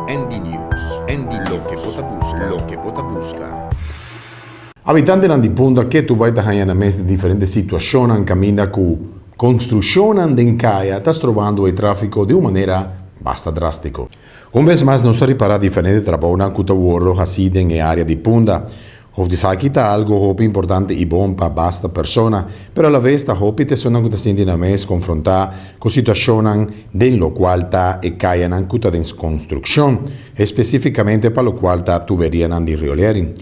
ND News, ND Loke bo ta buska, loke bo ta buska. Habitantenan di Punda ketu bai ta haña nan mes den diferente situashonnan kaminda ku konstrukshonnan den kaya ta strobando e tráfiko di un manera basta drástiko. Un bes mas nos ta ripará diferente trabounan ku ta wòrdu hasí den e área di Punda. Hof di sa ki ta algo hopi importante i bon pa basta persona, pero alaves ta hopi tesonan ku ta sinti nan mes konfrontá ku situashonnan den lokual ta e kayanan ku ta den konstrukshon, espesífikamente pa lokual ta tuberianan di riolering.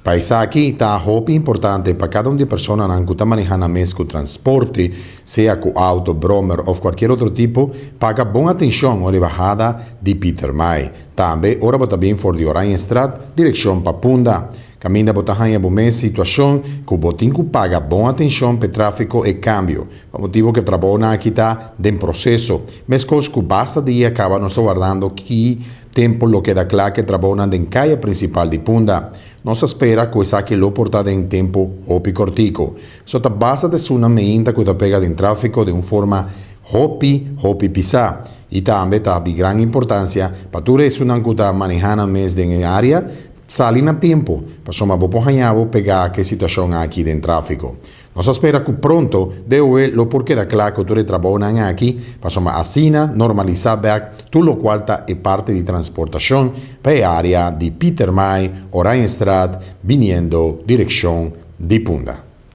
Pa esaki ta hopi importante pa kada un di e personanan ku ta manehá nan mes ku transporte, sea ku auto, brommer òf kualkier otro tipo, paga bon atenshon ora e bahada di Pietermaai. Tambe ora bo ta bin for di Oranjestraat direkshon pa Punda. Kaminda bo ta haña bo mes situashon ku bo tin ku paga bon atenshon p'e tráfiko e kambio, pa motibu ku e trabounan aki ta den proseso. Meskos ku basta dia kaba nos ta wardando ki tempu lo keda kla ku e trabounan den kaya prinsipal di Punda. Nos ta spera ku esaki lo por ta den tempu hopi kòrtiku. So ta basta ta esunnan meinta ku ta pega den tráfiko den un forma hopi, hopi pisá. I tambe ta di gran importansia pa tur esunnan ku ta manehá nan mes den e área sali na tempu, pasobra bo por haña bo pegá ku e situashon aki den tráfiko. Nos a spera ku pronto DOE lo por keda kla ku tur e trabounan aki, pasobra asina normalisá bèk tur lokual ta e parti di transportashon pa e área di Pietermaai, Oranjestraat biniendo direkshon di Punda.